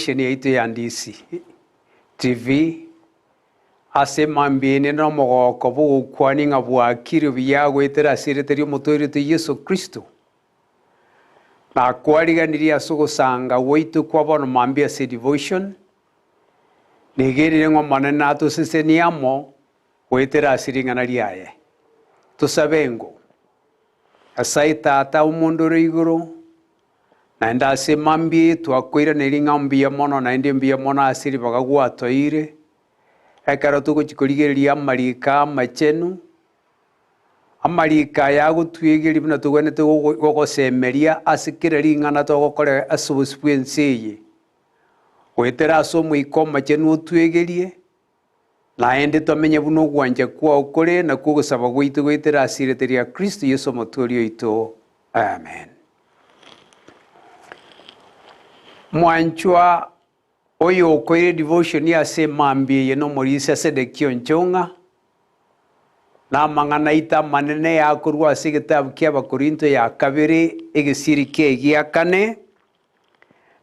Mission yaito ya Ndisi TV ase mambia ende nomogooko bw'ogokwania ng'a bwakire buya goetera ase erieta ri'omotoerio oito Yeso Kristo. Nakwariganirie ase ogosanga gwaito kwa bono mambia ase devotion, negenire ng'a Omonene natosesenie amo goetera ase ring'ana riaye. Tosabe engo. Nyasae Tata omonde ore igoro, Naende ase mambia eye twakoiraneria ng'a mbuya mono naende mbuya mono ase ribaga gwatoire, ekero togochia korigereria amariko amachenu, amariko aya agotwegeria buna togwenerete gogosemeria ase kera ring'ana togokora ase obosio bw'ense eye. Goetera ase Omoika Omochenu otwegerie, naende tomenye buna ogwancha kwao kore nakwo ogosaba gwaito goetera ase erieta ria Kristo Yeso Omotoori oito. Amen. Mwanchwa oyo okoire devotion ase emambia eye nomorisia Sedekia Onchong'a, na amang'ana aito amanene yakorwa ase egetabu kia Abakorinto ya kabere egesieri kiaye gia kane,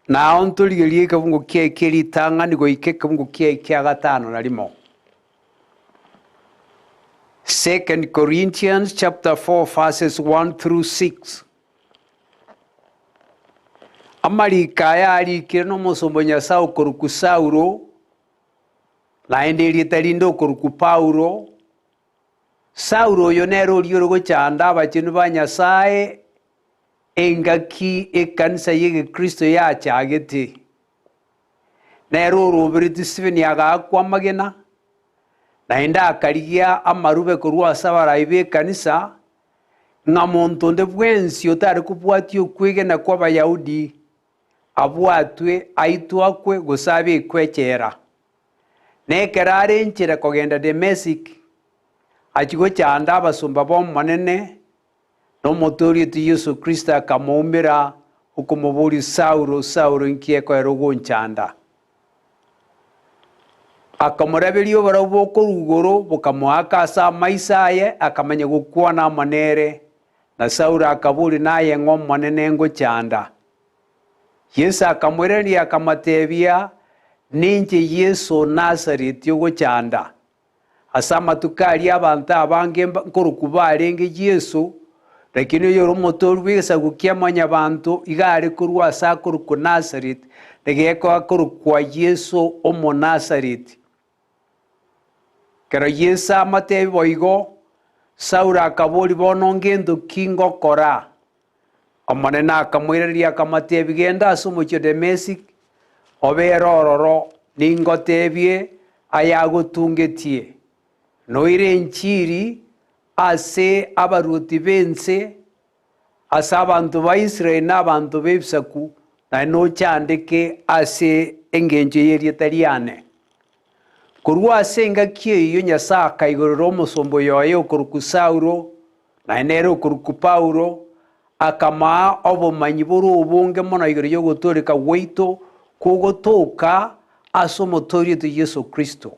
Nao ntorigererie ekebungo kiaye kie ritang'ani goika ekebungo kiaye kia gatano na rimo. Second Corinthians chapter 4 verses 1 through 6. Amariko aya arikire nomosomba o Nyasae okorokwa Saulo, naende erieta rinde okorokwa Paulo. Saulo oyo nere oria ore gochanda abachenu ba Nyasae Engaki ekanisa y'Egekristo yachagete, nere oroberetie Stephen agaakwa amagena, naende akarigia amarube korwa ase abarai b'ekanisa, ng'a monto onde bwensi otare kobwatia okwegena kw'Abayahudi abwatwe, aitwe akwe, gose abekwe echela. Na ekero are nchera kogenda Damesiki, achia gochanda abasomba b'Omonene, Na Omotoori oito Yeso Kristo akamoumera, okomoboria, Saulo, Saulo, inki ekoera ogonchanda? Akamoraberia oborabu bokorwa igoro bokamoaka ase amaiso aye, akamanya gokwana amo nere. Na Saulo akaboria, Naye ng'o Omonene ngochanda? Yeso akamoiraneria akamotebia, Ninche Yeso o Nazareti ogochanda. Ase amatuko aria abanto abange nkorokwa barenge Yeso, lakini oyore omotoori bw'egesaku kia mwanyabanto iga are korwa ase akorokwa Nazareti, na gekoa akorokwa Yeso Omonazareti. Ekero Yeso amotebi boigo, Saulo akaboria, Bono ngento ki ngokora? Omonene akamoiraneria akamotebia, Genda ase omochie o Damesiki, obeere ororo, ningotebie ayagotungetie. Noire enchiri ase abaruoti b'ense, ase abanto ba Israeli na abanto b'ebisaku, naende nochandeke ase engencho y'erieta riane. Korwa ase engaki eyio Nyasae akaigorera omosomba oye okorokwa Saulo, Naende nere okorokwa Paulo akamoa obomanyi bore obonge mono igoro y'ogotooreka gwaito kogotoka ase Omotoori oito Yeso Kristo.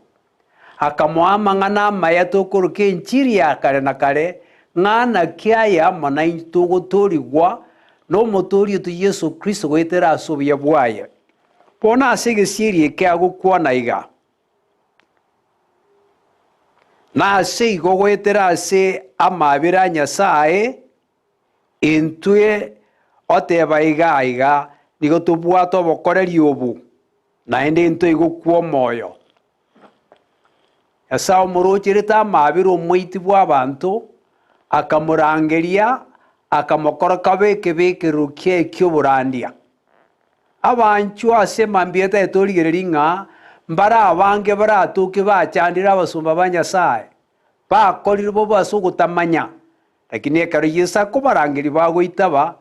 Akamoa amang'ana amaya tokoroka enchiri ya kare na kare, ng'a naki aye amo naintwe togotoorigwa n'Omotoori oito Yeso Kristo goetera ase obuya bwaye. Bono ase egesieri eke agokwana iga. Na ase igo goetera ase amaabera a Nyasae, intwe oteba iga iga, nigo tobwate obokoreri obo, naende intwe igokwa omoyo. Nyasae omorocherete amaabera omoiti bw'abanto, akamorangeria, akamokora kabe ekebekerero kiaye ki'oborandia. Abanchwa ase mambia etari torigereria ng'a mbare abange baratoke bachandire abasomba ba Nyasae, bakorire bobe ase ogotamanya, lakini ekero Yeso akobarangeria bagoitaba,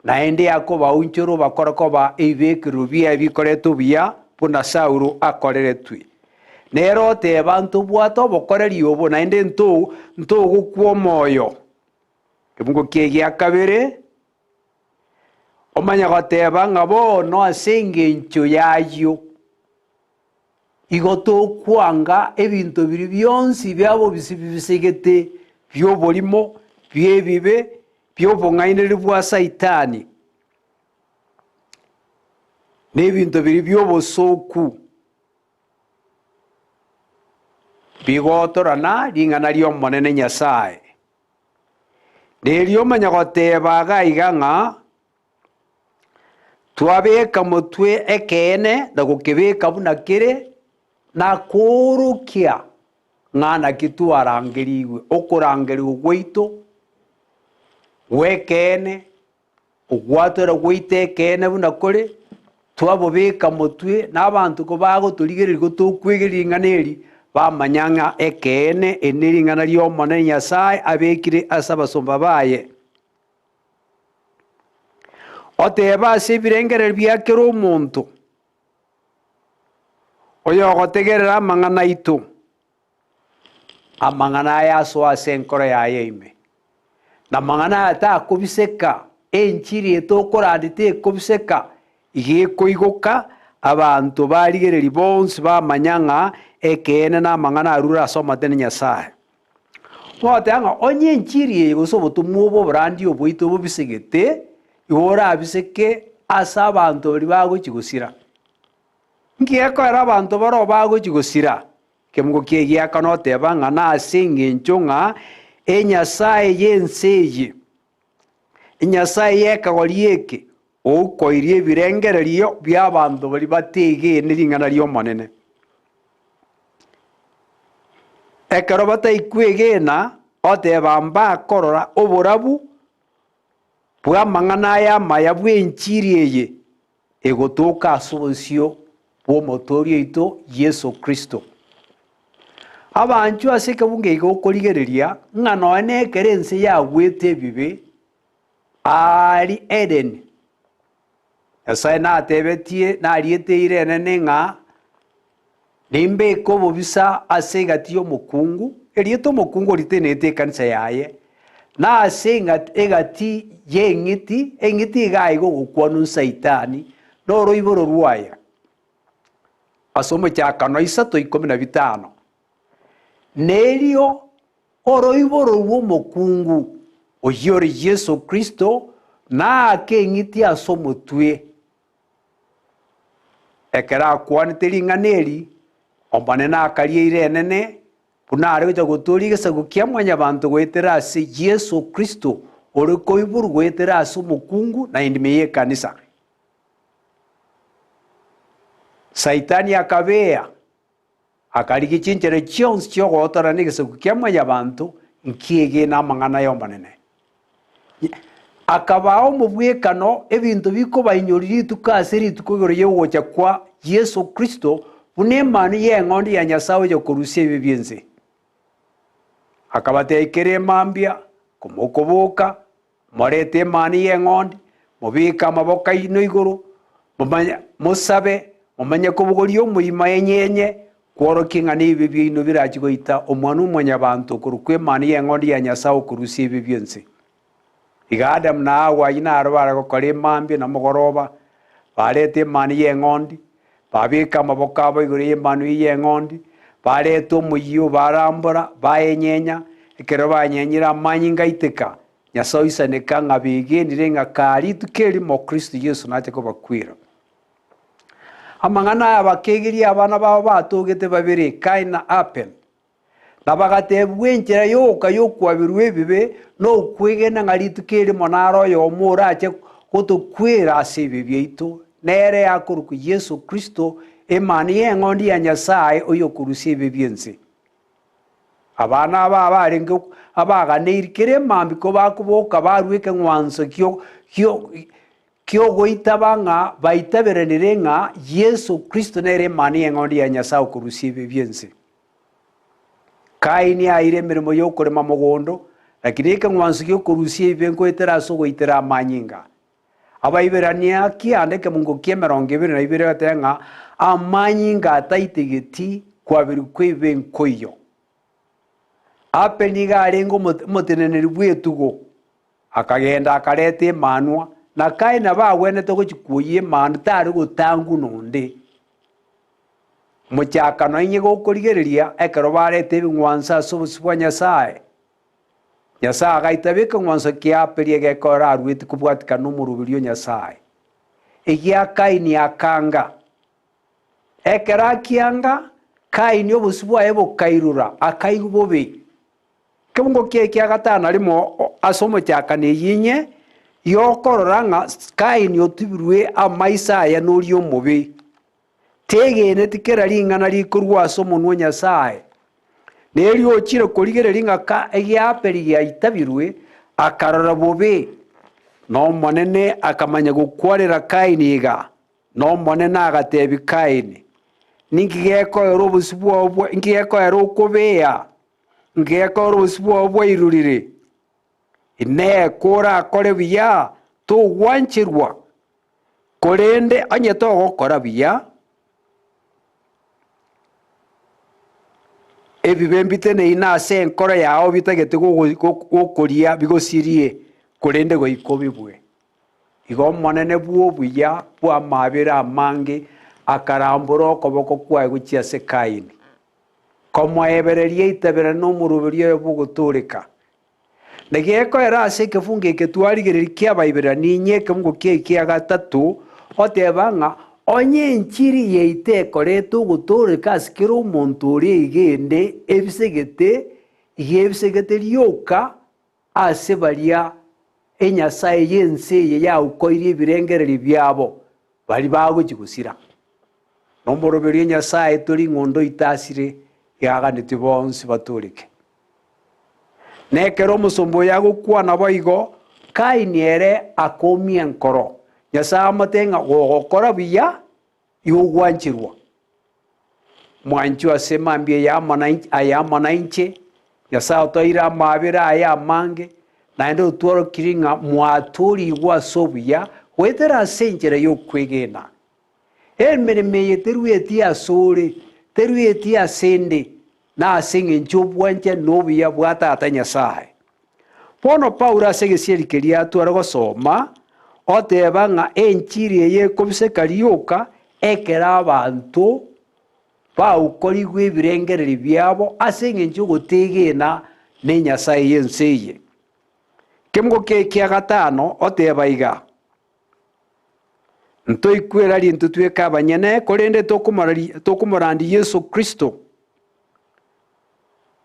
naende akobaunchora obakora koba ebibekerero biaye bikorete obuya, buna Saulo akoreretwe. Nere oteba, Ntobwate obokoreri obo, naende nto ntogokwa omoyo. Ekebugo kiaye gia kabere. Omanye goteba ng'a bono ase engencho y'ayio, igo tokwanga ebinto biria bionsi bia bobisi bibisegete bi'oborimo, bi'ebibe, bi'obong'ainereria bwa Saitani. N'ebinto biria bi'obosooku bigotorana ring'ana ri'Omonene Nyasae. Nerio omanye goteba iga iga ng'a twabeka motwe ekeene na gokebeka buna kere, na koorokia ng'a naki twarangerigwe, okorangerigwa gwaito gw'ekeene, ogwatora gwaito ekeene buna kore, twabobeka motwe, na abanto kobagotorigereria gotokwegeria ring'ana eri, bamanya ng'a ekeene eri nering'ana ri'Omonene Nyasae abekire ase abasomba baye. Otebe ase ebirengererio bia kera omonto, Oyogotegerera amang'ana aito, amang'ana aya asoe ase enkoro yaye ime, na amang'ana aya takobiseka, enchiri eye tokorandia tekobiseka, iga ekoigoka, abanto barigereria bonsi bamanya ng'a ekeene na amang'ana arure ase omote na Nyasae. Ogoteba ng'a onye enchiri eye gose obotomwa obo oborandia oboito bobisegete, igo orabiseke ase abanto baria bagochia gosira. Nki gekoera abanto baroo bagochia gosira? Ekemogo kia egiaka noteba ng'a nase engencho ng'a enyasae y'ense eye, enyasae y'ekegori eke, oukoirie ebirengererio bi'abanto baria bategene ring'ana ri'Omonene. Ekero bataikwegena, oteba mbakorora oborabu bw'amang'ana aya amaya bw'enchiri eye egotoka ase obosio bw'Omotooria oito Yeso Kristo. Abanchwa ase ekebungo eke gokorigereria ng'a nonya nekero ense yagwete ebibe aaria Edeni, Nyasae natebetie nariete eira enene ng'a nimbeke obobisa ase egati y'omokungu, erieta omokungu oritenenete ekanisa yaye, na ase egati y'eng'iti, eng'iti iga iga ogokwanwa Saitani, na oroiboro rwaye. Ase omochakano isato ikomi na bitano. Nerio oroiboro rw'omokungu, oyio ore Yeso Kristo, naake eng'iti ase omotwe. Ekero akwanete ring'ana eri, Omonene akaria eira enene, buna are gocha gotooria egesaku kia mwanyabanto goetera ase Yeso Kristo, ore koiborwa goetera ase omokungu na endimi y'ekanisa. Saitani akabea, akarigia chinchera chionsi chi'ogotorana egesaku kia mwanyabanto nkiegena amang'ana y'Omonene. Akabaa omobwekano ebinto bikobainyoria rituko ase rituko igoro y'ogocha kwa Yeso Kristo buna Emanu y'Eng'ondi ya Nyasae oyokorusia ebibe bi'ense. Akabatebia, Kera emambia, komokoboka, morete Emanu y'Eng'ondi, mobeke amaboko aino igoro, momanye mosabe, momanye kobogoria omoima enyenye, Kworokia ng'a nebibe biaino birache goita Omwana-o-mwanyabanto okorokwa Emanu y'Eng'ondi ya Nyasae okorusia ebibe bi'ense. Iga Adamu na Hawa ayio naro bare gokora emambia na mogoroba, bareta Emanu y'Eng'ondi, babeka amaboko abo igoro y'Emanu eyio y'Eng'ondi, bareta omoyio barambora, bayenyenya, ekero banyenyire amanyinga aiteka, Nyasae oisaneka ng'a begenire ng'a kaa rituko erimo Kristo Yeso nache kobakwera. Amang'ana aya bakegeria abana babo batogete babere, Kaini na Abel, na bagatebigwa enchera yoka y'okwaberwa ebibe nokwegena ng'a rituko erimo naro oyomo orache gotokwera ase ebibe biaito, nere akorokwa Yeso Kristo, Emanu y'Eng'ondi ya Nyasae oyokorusia ebibe bi'ense. Abana aba abarenge abaganeiri kera emambia kobakoboka barua ekeng'wanso kio kio Ki'ogoitaba ng'a baitaberanire ng'a Yeso Kristo nere Emanu y'Eng'ondi ya Nyasae okorusia ebibe bi'ense. Kaini aire emeremo y'okorema mogondo, lakini ekeng'wanso gi'okorusia ebibe nkoetera ase ogoitera amanyinga. Abaiberania kianda ekemungo ki'emerongo ebere na ibere bateba ng'a amanyinga ataitegeti kwaberwa kw'ebibe nkoiyo. Abeli nigo arenge omoteneneri bw'etugo. Akagenda akareta emanwa, na Kaini nabo agwenerete gochia kwoyia emanwa, tare gotangwa nonde. Mochakano inye gokorigereria ekero bareta ebing'wanso ase obosio bwa Nyasae, Nyasae agaitaba ekeng'wanso kia Abeli egekora arueti kobwatikana nomoroberi o Nyasae. Egia Kaini akanga. Ekero akianga, Kaini obosio bwaye bokairura, akaigwa bobe. Kebungo kiaye kia gatano na rimo ase omochakano eyio inye, yokorora ng'a Kaini otubirwe amaiso aye noria omobe. Tegeneti kera ring'ana rikorwa ase omonwa o Nyasae. Na erio ochire korigereria ng'a ka egiaperi giaitabirwe, akarora bobe. Na Omonene akamanya gokwanera Kaini iga, Na Omonene agatebia Kaini, Ninki gekoera obosio bwao bwa inki gekoera okobea? Inki gekoera obosio bwao bwairurire? Inee, korakore buya, togwancherwa? Korende onye togokora buya, ebibe mbiteneine ase enkoro yao bitagete gokoria bigosirie, korende goika obibue. Igo Omonene bw'obuya bw'amaabera amange akarambora okoboko kwaye gochia ase Kaini, komoebereria eitabera na omoroberio oye bw'ogotooreka. Na gekoera ase ekefungo eke twarigereria ki'Abaiberania inye ekefungo kiaye kia gatato, oteba ng'a onye enchiri yaito ekoreta ogotooreka ase kera omonto ore egende ebisegete, iga ebisegete rioka ase baria enyasae y'ense eye yaukoirie ebirengererio biabo, baria bagochia gosira. Nomoroberio o Nyasae tori ng'a onde oito asire, yaganetie bonsi batooreke. Na ekero omosomba oyo agokwana boigo, Kaini ere akoomia enkoro. Nyasae amotebie ng'a gogokora buya, igo ogwancherwa. Mwanchwe ase mambia eye amo na aye amo nainche, Nyasae otoire amaabera aye amange, naende otworokirie ng'a mwatoorigwe ase obuya goetera ase enchera y'okwegena. Emeremo eye terueti asore, terueti asende, na ase engencho y'obwanchani na obuya bwa Tata Nyasae. Bono Paulo ase egesieri keria atware gosoma, oteba ng'a enchiri eye ekobiseka rioka ekero abanto baukorigwe ebirengererio biabo ase engencho y'ogotegena n'Enyasae y'ense eye. Kemogo kiaye kia gatano oteba iga, Ntoikwera rintwe tweka abanyene, korende tokomorandia Yeso Kristo,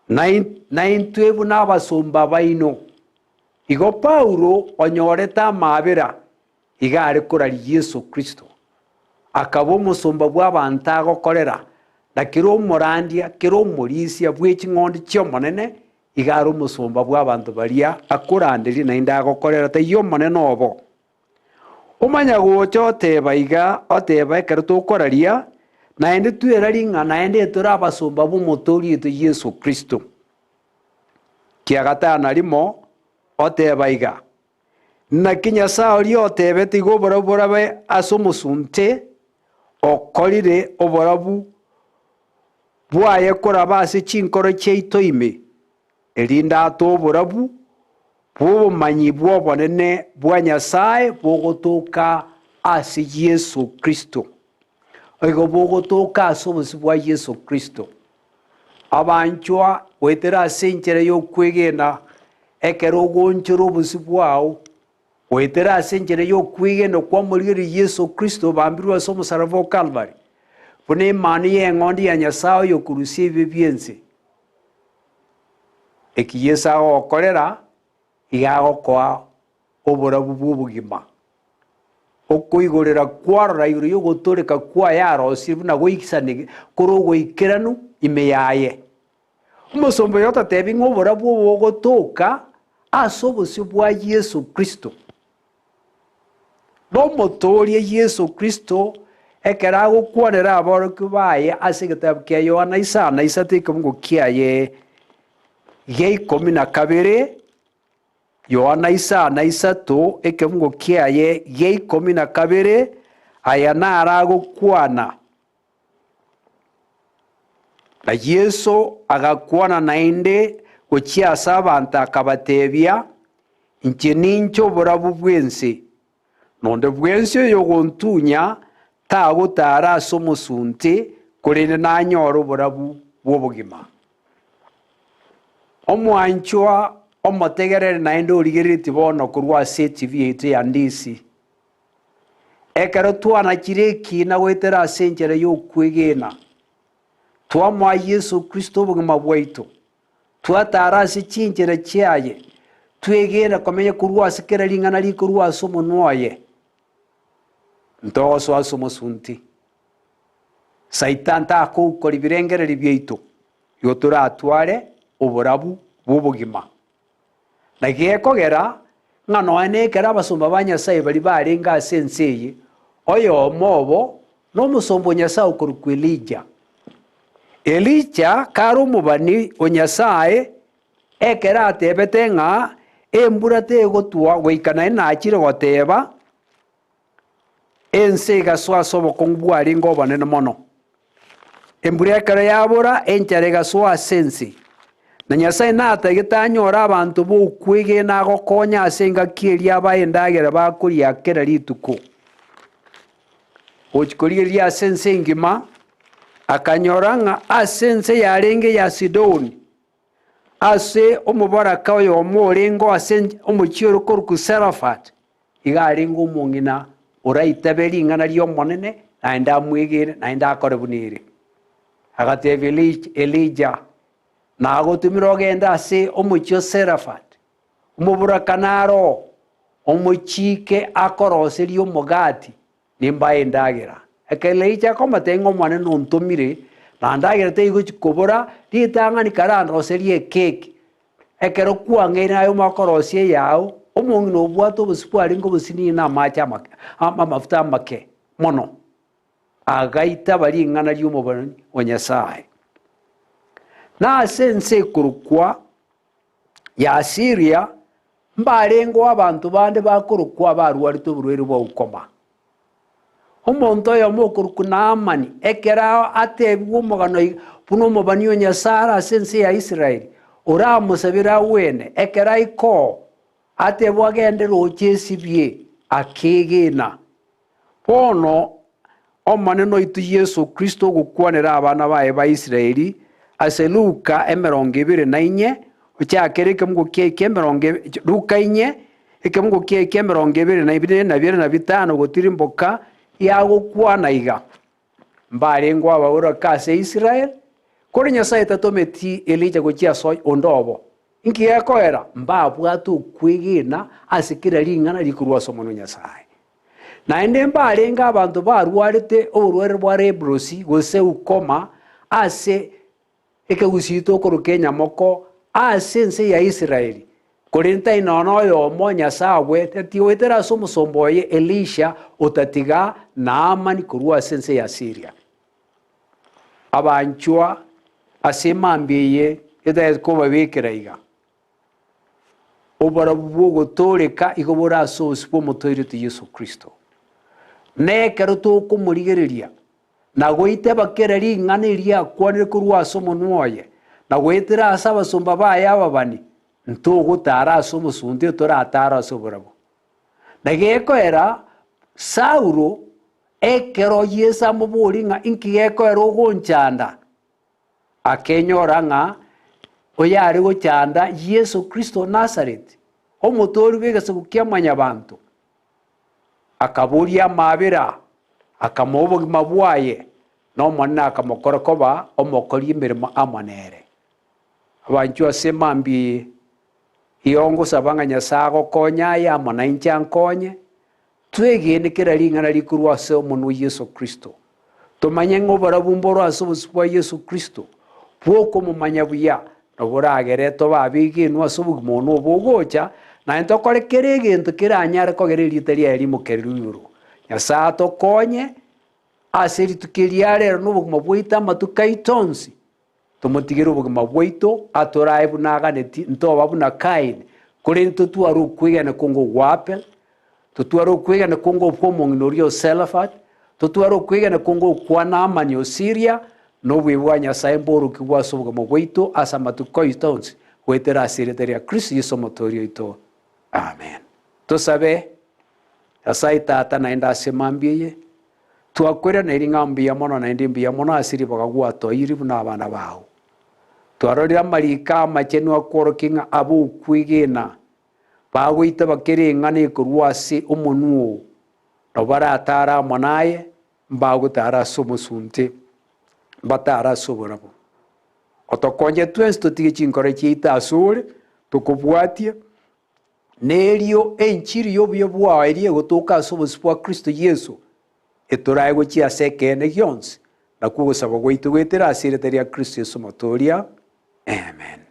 naintwe buna abasomba baino. Igo Paulo onyorete amaabera, iga are koraria Yeso Kristo, akaba omosomba bw'abanto agokorera, na kera omorandia, kera omorisia bwe ching'ondi chi'Omonene, iga are omosomba bw'abanto baria akoranderia naende agokorera, taiyo Omonene obo. Omanya gocha oteba iga, oteba ekero tokoraria, naende twerarie ng'a naende tore abasomba b'Omotoori oito Yeso Kristo. Kiagatano na rimo, oteba iga, Naki Nyasae oria otebete iga oborabu borabe ase omosunte, okorire oborabu bwaye koraba ase chinkoro chiaito ime, erinde atoe oborabu bw'obomanyi bw'obonene bwa Nyasae bogotoka ase Yeso Kristo. Igo bogotoka ase obosio bwa Yeso Kristo. Abanchwa goetera ase enchera y'okwegena ekero ogoonchora obosio bwao, goetera ase enchera y'okwegena kw'omorigereria Yeso Kristo obambirwe ase omosaraba o Kalvari, buna Emanu y'eng'ondi ya Nyasae oyokorusia ebibe bi'ense. Eki Yeso agogokorera, iga agokoa oborabu bw'obogima. Okoigorera kwarora igoro y'ogotooreka kwaye arosirie buna goisanege kore ogoikeranu ime yaye. Omosomba oyo ototebi ng'a oborabu obo bogotoka ase obosio bwa Yeso Kristo. Nomotoorie Yeso Kristo ekero agokwanera aborokigwa baye ase egetabu kia Yohana isano na isato ekebungo kiaye gia ikomi na kabere, Yohana isano na isato ekebungo kiaye gia ikomi na kabere, aya naro agokwana. Na Yeso agakwana naende gochia ase abanto akabatebia, Inche ninche oborabu bw'ense, na onde bwensi oyogontunya tagotara ase omosunte, korende nanyore oborabu bw'obogima. Omwanchwa omotegerere naende origereretie bono korwa ase etibi yaito ya Ndisi. Ekero twanachire ekiina goetera ase enchera y'okwegena, twamoa Yeso Kristo obogima bwaito, twatara ase chinchera chiaye, twegena komenya korwa ase kera ring'ana rikorwa ase omonwa oye, ntogosoa ase omosunti. Saitani takoukora ebirengererio biaito, igo toratware oborabu bw'obogima. Na gekogera ng'a nonya nekero abasomba ba Nyasae baria barenge ase ense eye, oyomo obo nomosomba o Nyasae okorokwa Elija. Elija kare omobani o Nyasae, ekero atebete ng'a embura tegotwa goika naende nachire goteba, Ense egasoa ase obokong'u bwarenge obonene mono. Embura ekero yabora, enchara egasoa ase ense. Na Nyasae natagete anyore abanto b'okwegena agokonya ase engaki eria abae endagera bakoria kera rituko. Gochia korigereria ase ense engima, akanyora ng'a ase ense yarenge ya Sidoni, ase omoboraka oyomo orenge ase omochie ore korokwa Serafat, Iga arenge omong'ina oraitabe ring'ana ri'Omonene, naende amwegene, naende akore buna ere. Agatebia Elija, Nagotumire ogende ase omochie o Serafat, omoburaka naro oo, omochike akoroserie omogati, nimbae endagera. Ekero Elija akomotebia ng'a Omonene nontomire, na ndagera teigochi kobora, ritang'ani karandoserie ekeki, Ekero kwang'eire aye omokorosia eyao, omong'ina obwate obosio bwarenge obosinini na amache amake, amafuta amake mono, agaitaba ring'ana ri'omobani o Nyasae. Na ase ense ekorokwa ya Siria mbarengeo abanto bande bakorokwa abarwarete oborwaire bwa ukoma. Omonto oyomo okorokwa Naamani, ekero atebigwe omogano iga, buna omobani o Nyasae are ase ense ya Israeli, oramosabere agwene, ekero aika oo, atebwe agende roche esibie, akegena. Bono Omonene oito Yeso Kristo ogokwanera abana baye ba Israeli ase Luka 24, ochakere ekemungo kiaye kia emerongo Luka inye, Ekemungo kiaye ki'emerongo ebere na ebere na bibere na bitano gotirimboka yagokwana iga, Mbarengeo ababoraka ase Israel, korende Nyasae tatometi Elija gochia ase onde obo. Inki gekoera? Mbabwate okwegena ase kera ring'ana rikorwa ase Omonene o Nyasae. Naende mbarenge abanto barwarete oborwaire bwa leprosy gose ukoma ase Ekegusii tokoroka enyamoko ase ense ya Israeli, korende tari nonya noyomo Nyasae agwetetie goetera ase omosomba oye Elisha otatiga Naamani korwa ase ense ya Siria. Abanchwa ase emambia eye etagete kobabekera iga, Oborabu bw'ogotooreka igo bore ase obosio bw'Omotooreti Yeso Kristo. Na ekero tokomorigereria, na goiteba kera ring'ana eriakwanire korwa ase omonwa oye, na goetera ase abasomba baye ababani, ntogotara ase omosunte toratare ase oborabu. Na gekoera Saulo ekero Yeso amoboria ng'a inki gekoera ogonchanda, akenyora ng'a oyare gochanda Yeso Kristo o Nazareti, omotoori bw'egesaku kia mwanyabanto. Akaboria amaabera, akamoa obogima bwaye, na Omonene akamokora koba omokori emeremo amo nere. Abanchwa ase mambia eye, igo ngosaba ng'a Nyasae agokonye aye amo nainche ankonye, twegene kera ring'ana rikorwa ase omonwa o Yeso Kristo. Tomanye ng'a oborabu mboro ase obosio bwa Yeso Kristo, bw'okomomanya buya, na boragere tobe abegenwa ase obogima one obogocha, naende tokore kera egento keranyare kogera erieta riaye rimokererwe igoro. Nyasae atokonye ase rituko eri ria rero na obogima bwaito amatuko aito onsi, tomotigere obogima bwaito atorae buna aganeti, ntoba buna Kaini, korende totware okwegena konga ogwa Abel, Totware okwegena konga okw'omong'ina oria o Serafat, totware okwegena konga okwa Naamani o Siria, na obuya bwa Nyasae mborokigwe ase obogima bwaito ase amatuko aito onsi, goetera ase erieta ria Kristo Yeso Omotooria oito. Amen. Tosabe, Nyasae Tata, naende ase mambia eye, twakoiraneiri ng'a mbuya mono naende mbuya mono ase ribaga gwatoeire buna abana bao. Twarorire amariko amachenu akworokia ng'a abokwegena Bagoitaba kera eng'ana ekorwa ase omonwa oo, Nabo baratare amo naye, mbagotara ase omosunte, mbatare ase oborabu. Otokonye twensi totige chinkoro chiaito asore, tokobwatie, na erio enchiri y'obuya bwao eria egotoka ase obosio bwa Kristo Yeso, etorae gochia ase ekeene gionsi, nakwo ogosaba gwaito goetera ase erieta ria Kristo Yeso Omotoria. Amen.